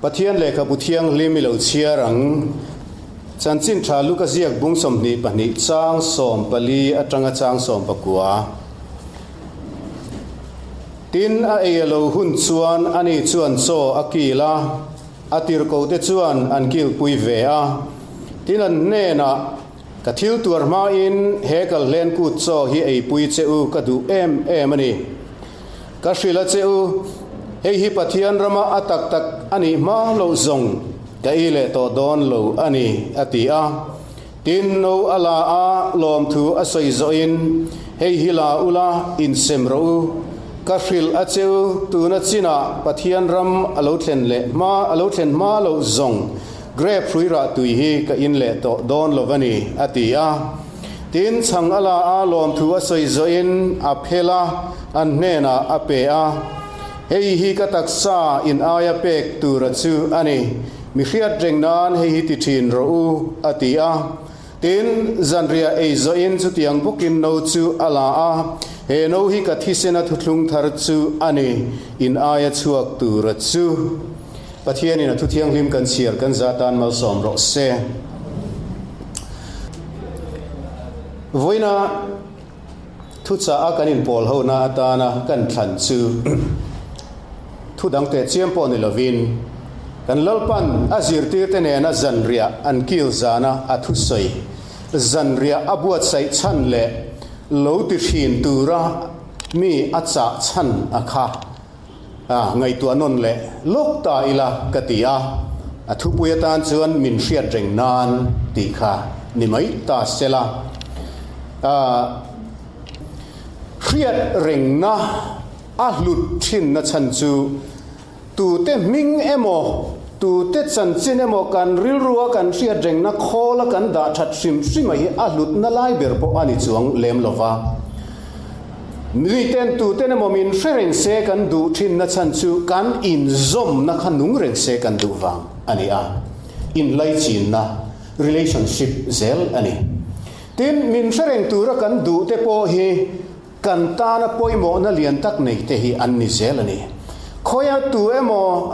Pathian lehkhabu thianghlim i lo chhiar ang. Chanchin tha Luka ziak bung 22 chang 14 atanga chang 19. Tin, a ei a lo hun chuan ani chuan chaw a kil a, a tirhkohte chuan an kilpui ve a. Tin, an hnenah, Ka thil tuar hmain he kalhlen kut chaw hi eipui che u ka duh em em a ni. Ka hrilh a che u, hei hi Pathian rama a tak tak a nih hma loh zawng ka ei leh tawh dawn lo a ni, a ti a. Tin, no a la a, lawmthu a sawi zawhin, Hei hi la ula, insem rawh u. Ka hrilh a che u, tuna chinah Pathian ram a lo thlen leh hma a lo thlen hma loh zawng Grape hrui rah tui hi ka in leh tawh dawn lo a ni, a ti a. Tin, chhang a la a, lawmthu a sawi zawhin a phel a, an hnenah a pe a. Hei hi ka taksa in aia pek tura chu a ni, mi hriat reng nan hei hi ti thin rawh u, a ti a. Tin, zanriah ei zawhin chutiang bawkin no chu a la a, He no hi ka thisena thuthlung thar chu a ni, in aia chhuak tura chu. Pathianin a thu thianghlim kan chhiar kan zah tan malsawm rawh se. Vawiina thuchah a kan inpawl hona atana kan thlan chu thu dang teh chiam pawh ni lovin kan Lalpan a zirtirte nena zanriah an kil zana a thusawi zanriah a buatsaih chhan leh lo ti hrin tura mi a chah chhan a kha A, ngaihtuah nawn leh lawk ta ila ka ti a, a thupui atan chuan min hriat reng nan tih kha ni mai ta se la. A, hriat rengna a hlut thinna chhan chu tute hming emaw, tute chanchin emaw kan rilrua kan hriat rengna khawla kan dah that hrim hrima hi a hlutna lai ber pawh a ni chuang lem lo va. Miten tuten emaw min hre reng se kan duh thinna chhan chu kan inzawmna kha nung reng se kan duh vang a ni a, inlaichinna, relationship, zel a ni. Tin, min hre reng tura kan duh te pawh hi kan tana pawimawhna lian tak nei te hi an ni zel a ni. Khawia tu emaw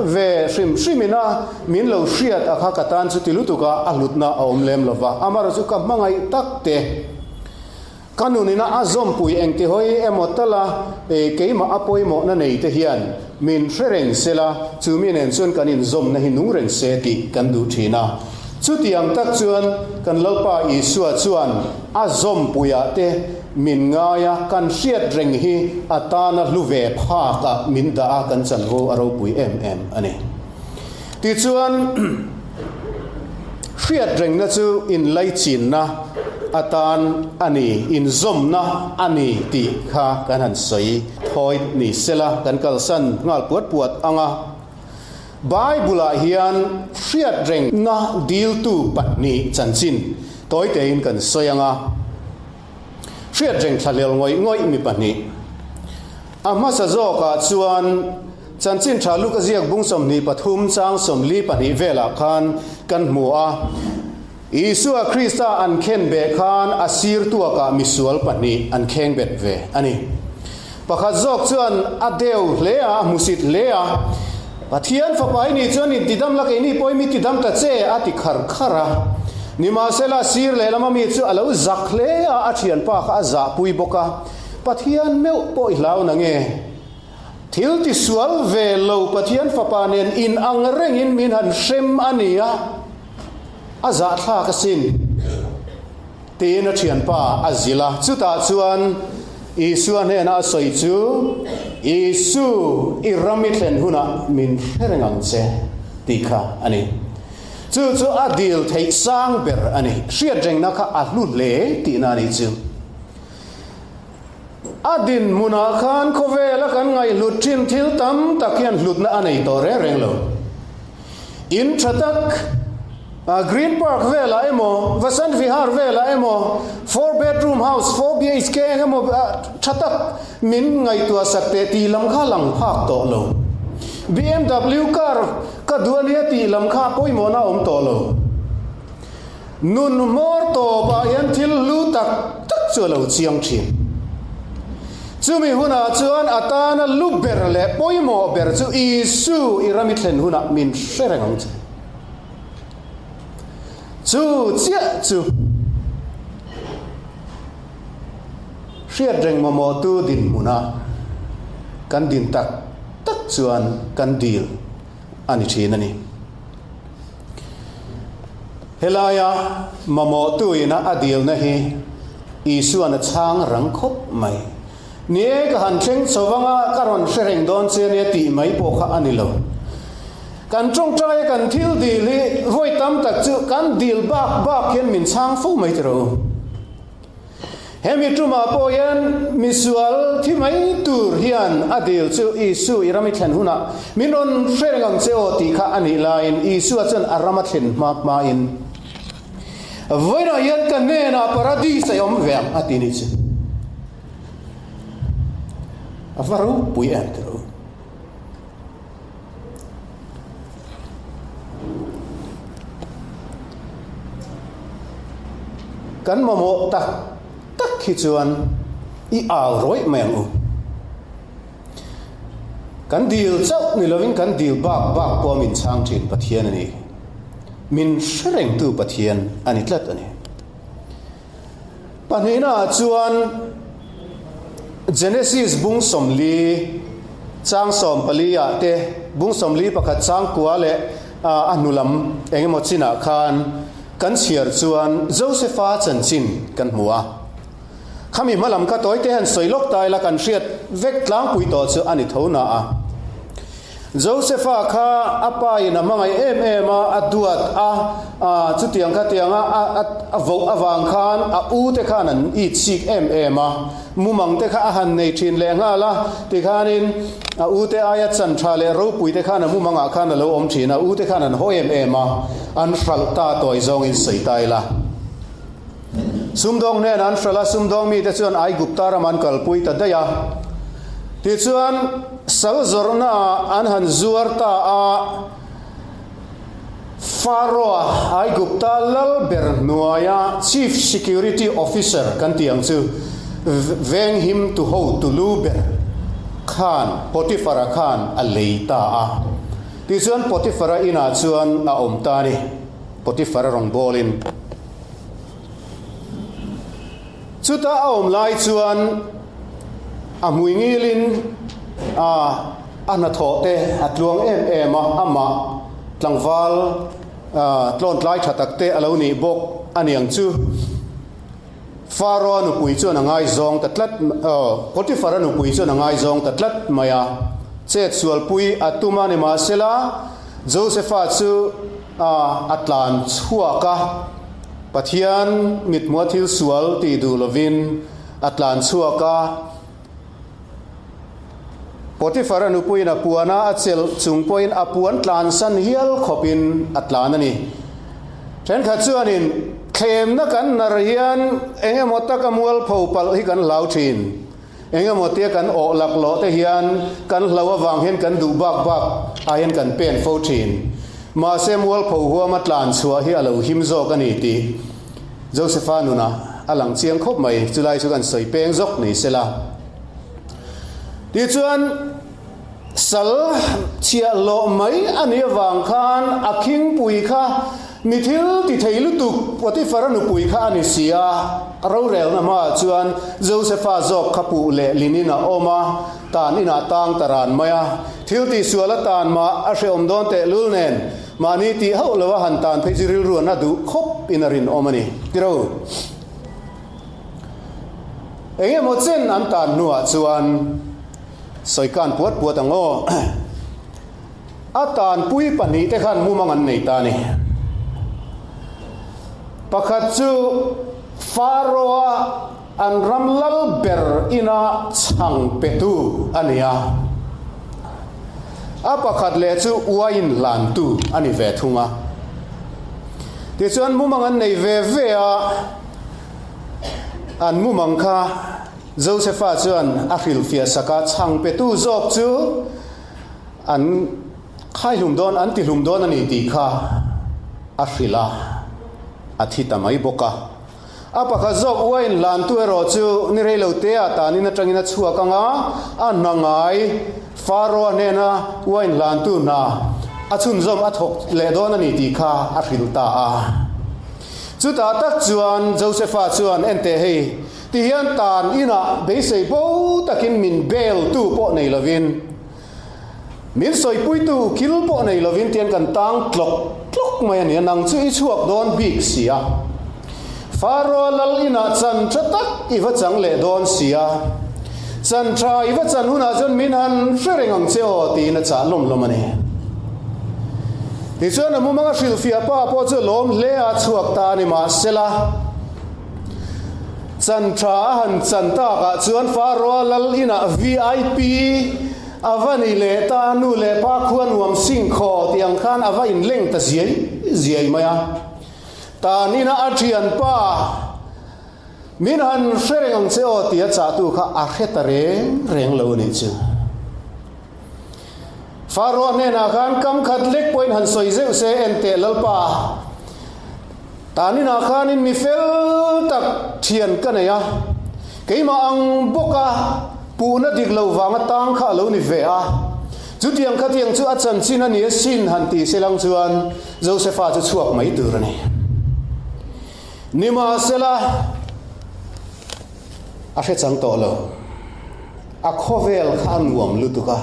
ve hrim hrimina min lo hriat a kha ka tan chuti lutuka a hlutna a awm lem lova, amaherawhchu ka hmangaih tak te, Ka nunina a zawmpui engti hawi emaw tala keimah a pawimawhna nei te hian min hre reng se la, chu mi nen chuan kan inzawmna hi nung reng se tih kan duh thin a. Chutiang tak chuan kan Lalpa Isua chuan a zawmpuiah te min ngai a, kan hriat reng hi a tana hlu ve phakah min dah a, kan chanvo a ropui em em a ni. Tichuan, hriat rengna chu inlaichinna atan a ni, inzawmna a ni tih kha kan han sawi thawi ni sela, kan kalsan nghal puat puat ang a. Bible-ah hian hriat rengna diltu pahnih chanchin tawi tein kan sawi ang a. Hriat reng thlahlel ngawih ngawih mi pahnih. A hmasa zawkah chuan Chanchin Tha Luka ziak bung 23 chang 42 velah khan kan hmu a, Isua Krista an khen beh khan a sir tuakah misual pahnih an kheng bet ve a ni. Pakhat zawk chuan a deu hle a, a hmusit hle a, Pathian fapa i nih chuan intidam la keini pawhin mi tidam ta che a ti khar khar a. Nimahsela sir lehlam ami chu a lo zak hle a, a thianpa kha a zahpui bawk a, Pathian meuh pawh i hlau na nge? Thil tisual ve lo Pathian fapa nen in ang rengin min han hrem a ni a, a zahthlak asin tiin a thianpa a zilh a. Chutah chuan Isua hnena a sawi chu, Isu, i ram i thlen hunah min hre reng ang che tih kha a ni. Chu chu a dil theih sang ber a ni. Hriatrengna kha a hlu hle tihna a nih chu. A dinhmunah khan khawvela kan ngaihhlut thin thil tam tak hian hlutna a nei tawh reng reng lo. In tha tak, Green Park velah emaw, Vasant Vihar velah emaw, four bedroom house, four BHK eng emaw tha tak min ngaihtuah sak teh tih lam kha lang phak tawh lo. BMW car ka duh a nia tih lam kha pawimawhna a awm tawh lo. Nun hmawr tawpah hian thil hlu tak tak chu a lo chiang thin. Chumi hunah chuan a tana lu ber leh pawimawh ber chu Isu i ram i thlen hunah min hre reng ang che. Chu chiah chu hriat reng mamawhtu dinhmuna kan din tak tak chuan kan dil a ni thin a ni. Helaia mamawhtu ina a dilna hi Isuan a chhang rang khawp mai. Ni e, ka han thleng chho vanga ka rawn hre reng dawn che ania tih mai pawh kha a ni lo. Kan tawngtaia kan thil dil hi vawi tam tak chu kan dil bak bak hian min chhang fo mai tiraw u. Hemi tumah pawh hian misual thi mai tur hian a dil chu Isu i ram i thlen hunah min rawn hre reng ang che aw tih kha a nih laiin Isua chuan a ram a thlen hma hmain vawiinah hian ka hnenah paradis a awm ve ang a ti ni chu. A va ropui em tiraw? Kan mamawh tak tak hi chuan i au rawih mai ang u. Kan dil chauh ni lovin kan dil bak bak pawh min chhang thin Pathian a ni. Min hre rengtu Pathian a ni tlat a ni. Pahnihnaah chuan Genesis bung 40 chang 14 ah te, bung 41 chang kua leh a hnu lam eng emaw chinah khan kan chhiar chuan Josepha chanchin kan hmu a. Khami hma lam kha tawite hian sawi lawk ta ila kan hriat vek tlangpui tawh chu a ni tho na a. Josepha kha a pa in a hmangaih em em a, a duat a, chutiang kha tianga a voh avang khan a u te khan an it sik em em a, mumang te kha a han nei thin leh nghal a, tikhanin a u te aia chan tha leh ropui te khan a mumangah khan a lo awm thin a, u te khan an haw em em a, an hralh ta tawi zawngin sawi ta ila. Sumdawng hnenah an hralh a, sumdawng mite chuan Aigupta ram an kalpui ta daih a. Tichuan, sal zawrhnaah an han zuar ta a, Pharaoh-a Aigupta lal ber hnuaia Chief Security Officer kan tih ang chu, venghim tu hotu lu ber khan Potiphar-a khan a lei ta a. Tichuan, Potiphar-a inah chuan a awm ta a ni. Potiphar-a rawngbawlin. Chuta a awm lai chuan a hmui ngilin a a hnathawh te a tluang em em a, amah tlangval tlawntlai tha tak te a lo nih bawk a niang chu. Pharaoh-a nupui chuan a ngaizawng ta tlat, Potiphar-a nupui chuan a ngaizawng ta tlat mai a, chet sualpui a tum a, nimahsela Josepha chu a tlan chhuak a, Pathian mithmua thil sual tih duh lovin a tlan chhuak a. Potiphar-a nupuiin a puan a, a chelh chung pawhin a puan tlansan hial khawpin a tlan a ni. Thenkhat chuanin thlemna kan nar hian eng emaw taka mualpho palh hi kan hlau thin. Eng emaw tia kan awh laklawh te hian kan hlo avang hian kan duh bak bak ah hian kan pen fo thin. Mahse mualpho huama tlan chhuah hi a lo him zawk a ni tih Josepha nunah a lang chiang khawp mai. Chulai chu kan sawi peng zawk ni sela. Tichuan sal chhiahhlawh mai a nih avang khan a khingpui kha mi thil ti thei lutuk Potiphar-a nupui kha a ni si a, rorelna hmaah chuan Josepha zawk kha puh leh linin a awm a, tan inah tang ta ran mai a, thil tihsual a tan mah a hrehawm dawn tehlul nen mahni tih hauh lo a han tan phei chu rilru an a duh khawp in a rinawm a ni. Tiro. Eng emaw chen an tan hnuah chuan sawikan puat puat ang aw. A tanpui pahnihte khan mumang an nei ta a ni. Pakhat chu Pharaoh-a an ram lal ber ina chhang petu a ni a. A pakhat leh chu uaiin hlantu a ni ve thung a. Tichuan mumang an nei ve ve a. An mumang kha Josepha chuan a hrilhfiah sak a, chhang petu zawk chu an khaihlum dawn, an tihlum dawn a ni tih kha a hrilh a, a thi ta mai bawk a. A pakhat zawk uain hlantu erawh chu ni rei lo teah tanin atangin a chhuak ang a, a hna ngai Faro-a hnena uain hlantu hna a chhunzawm a thawk leh dawn a ni tih kha a hrilh ta a. Chutah tak chuan Josefa chuan, Enteh hei, tihian tan inah beisei bo takin min bail tu pawh nei lovin, Min sawipuitu kil pawh nei lovin tian kan tang tlawk tlawk mai a ni a, nang chu i chhuak dawn bik si a. Faro lal inah chan tha tak i va chang leh dawn si a, chan tha i va chan hunah chuan min han hre reng ang che aw tiin a chah lawm lawm a ni. Tichuan a mumanga hrilhfiah pa pawh chu lawm hle a chhuak ta a ni mahsela, Chan tha a han chan takah chuan Faro lal inah vip a va ni leh ta, nu leh pa khua nuam sing khaw tih ang khan a va inleng ta ziai ziai mai a. Tan inah a thianpa min han hre reng ang che aw tih a chahtu kha a hre ta reng reng lo a nih chu. Faro hnenah khan kam khat lek pawhin han sawi zeuh se enteh Lalpa. Taninah khanin mi fel tak thian ka nei a, keimah ang bawka puhna dik lo vanga tang kha a lo ni ve a. Chutiang khatiang chu a chanchin a ni asin han ti se lang chuan Josefa chu chhuak mai tur a ni. Nimahsela, a hre chang tawh lo. A khawvel kha a nuam lutuk a.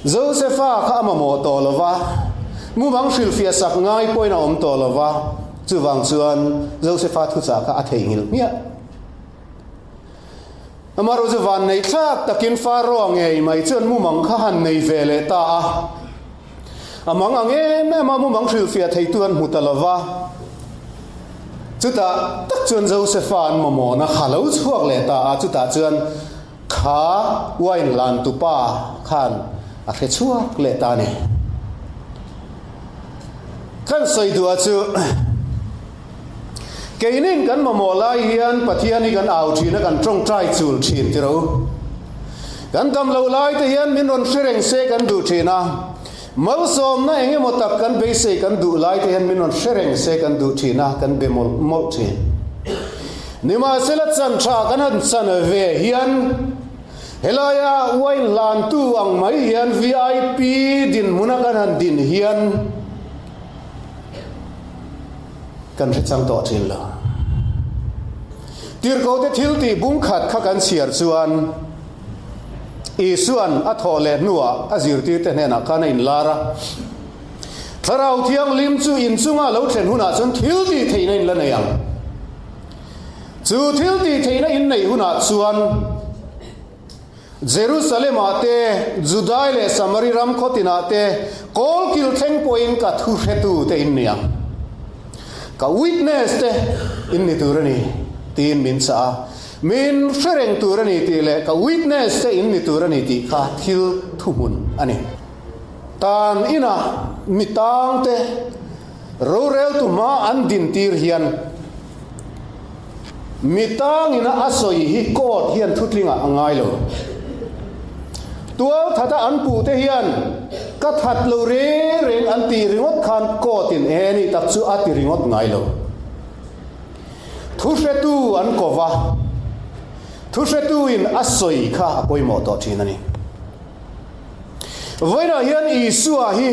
Josefa kha a mamawh tawh lo va, mumang hrilhfiah sak ngai pawhin a awm tawh lo va, chuvang chuan Josefa thuchah kha a theihnghilh hmiah. Amaherawhchu chu vanneih thlak takin Faro-a ngei mai chuan mumang kha han nei ve leh ta a. A mang ang em em a, mumang hrilhfiah theitu an hmu ta lo va. Chutah tak chuan Josefa an mamawhna kha lo chhuak leh ta a, chutah chuan Kha wine lantupa khan a hre chhuak leh ta a ni. Kan sawi duah chu keinin kan mamawh lai hian Pathian hi kan au thin a, kan tawngtai chul thin ti ro. Kan dam loh lai te hian min rawn hre reng se kan duh thin a, malsawmna eng emaw tak kan beisei kan duh lai te hian min rawn hre reng se kan duh thin a, kan be mawlh mawlh thin. Nimahsela chan tha kan han chan ve hian helaia wine hlantu ang mai hian vip dinhmuna kan han din hian kan hre chang tawh thin lo. Tirhkohte thil tih bung khat kha kan chhiar chuan Isua'n a thawh leh hnuah a zirtirte hnenah khan a inlar a. Thlarau Thianghlim chu inchunga lo thlen hunah chuan thil tih theihna in la nei ang. Chu thil tih theihna in neih hunah chuan Jerusalem-ah te, Judai leh Samari ram khaw tinah te, kawl kil thleng pawhin ka thu hretu te in ni ang. Ka witness te in ni tur a ni, tiin min chah a. Min hre reng tur a ni tih leh ka witness te in ni tur a ni tih kha thil thuhmun a ni. Tan inah mi tangte roreltu hma an dintir hian mi tangina a sawi hi court hian thutlingah a ngai lo. Tual thata an puhte hian ka that lo reng reng an tih ringawt khan court in e nih tak chu a ti ringawt ngai lo. Thuhretu an ko va, thuhretuin a sawi kha a pawimawh tawh thin a ni. Vawiinah hian Isua hi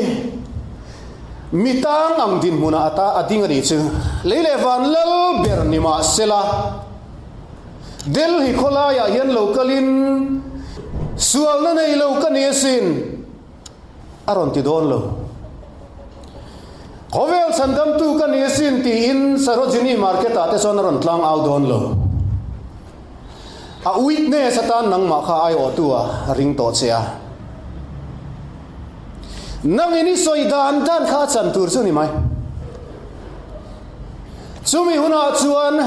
mi tang ang dinhmunah ata a ding a nih chu. Lei leh van lal ber ni mah sela, Delhi khawlaiah hian lo kalin sualna nei lo ka ni asin a rawn ti dawn lo. Khawvel chhandamtu ka ni asin tiin Sarojini Market-ah te chuan a rawn tlang au dawn lo. A witness atan nangmah kha aiawhtu a ring tawh che a. Nangin i sawi dan dan kha a chan tur chu ni mai. Chumi hunah chuan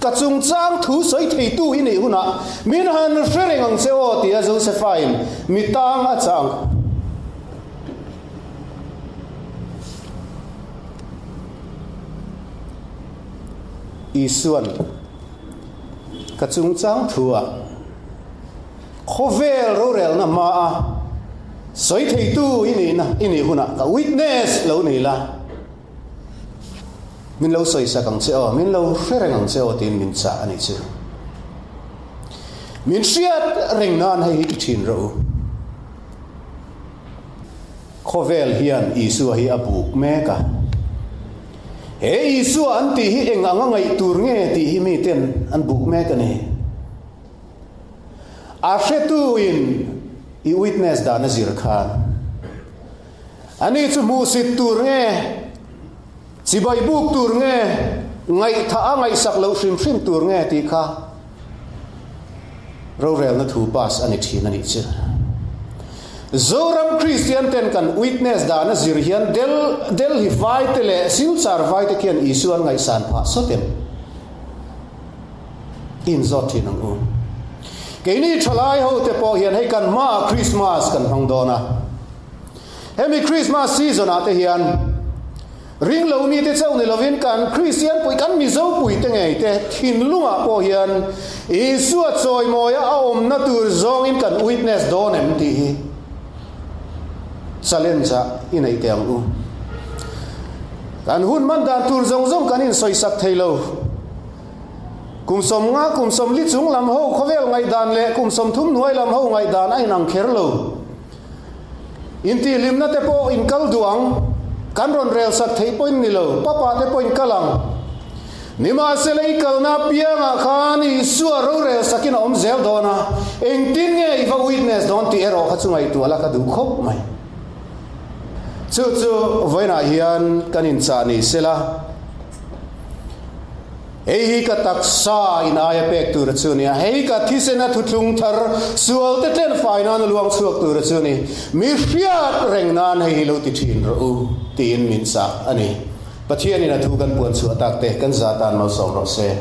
ka chungchang thu sawi theitu i neih hunah min han hre reng ang che aw tia Josepha-in mi tang a chang. Isuan. Ka chungchang thu-ah khawvel rorelna hmaa sawi theitu i nihna i nih hunah ka witness lo nei la. Min lo sawisak ang che aw, min lo hre reng ang che aw tiin min chah a nih chu. Min hriat reng nan hei hi i thin rawh u. Khawvel hian Isua hi a buk mek a. He Isua an tih hi eng anga ngaih tur nge tih hi miten an buk mek a ni. A hretuin i witness dan a zir khan ani chu hmuhsit tur nge, chibai buk tur nge, ngaihthah a ngaihsak loh hrim hrim tur nge tih kha rorelna thu pass a ni thin a nih chu. Zoram Kristian ten kan witness dan a zir hian Delhi vai te leh Silchar vai te khian Isua an ngaihsan phah sawt em? Inzawt thin ang u. Keini thalai ho te pawh hian hei kan hmaah Christmas kan hmang dawn a. Hemi Christmas season ah te hian ring lo mi te chauh ni lovin kan Kristian pui, kan Mizo pui te ngei te thinlungah pawh hian Isua chawimawia a awmna tur zawngin kan witness dawn em tih hi challenge ah i neih teh ang u. Kan hun hman dan tur zawng zawng kan insawisak thei lo. Kum 50, kum 40 chung lam ho khawvel ngaihdan leh kum 30 hnuai lam ho ngaihdan a inang kher lo. Intihhlimna te pawh in kal duh ang, kan rawn rel sak theih pawhin ni lo, papa te pawhin kal ang. Nimahsela i kalna apiangah khan Isua rorel sakin a awm zel dawn a, engtin nge i va witness dawn tih erawh kha chu ngaihtuah la ka duh khawp mai. Chu chu vawiinah hian kan inchah ni sela. Hei hi ka taksa in aia pek tur a chu ni a, hei ka thisena thuthlung thar sual te tlen fai nan a luang chhuak tur a chu ni. Mi hriat reng nan hei hi lo ti thin rawh u, tiin min chah a ni. Pathianin a thu kan puan chhuah tak te kan za tan malsawm rawh se.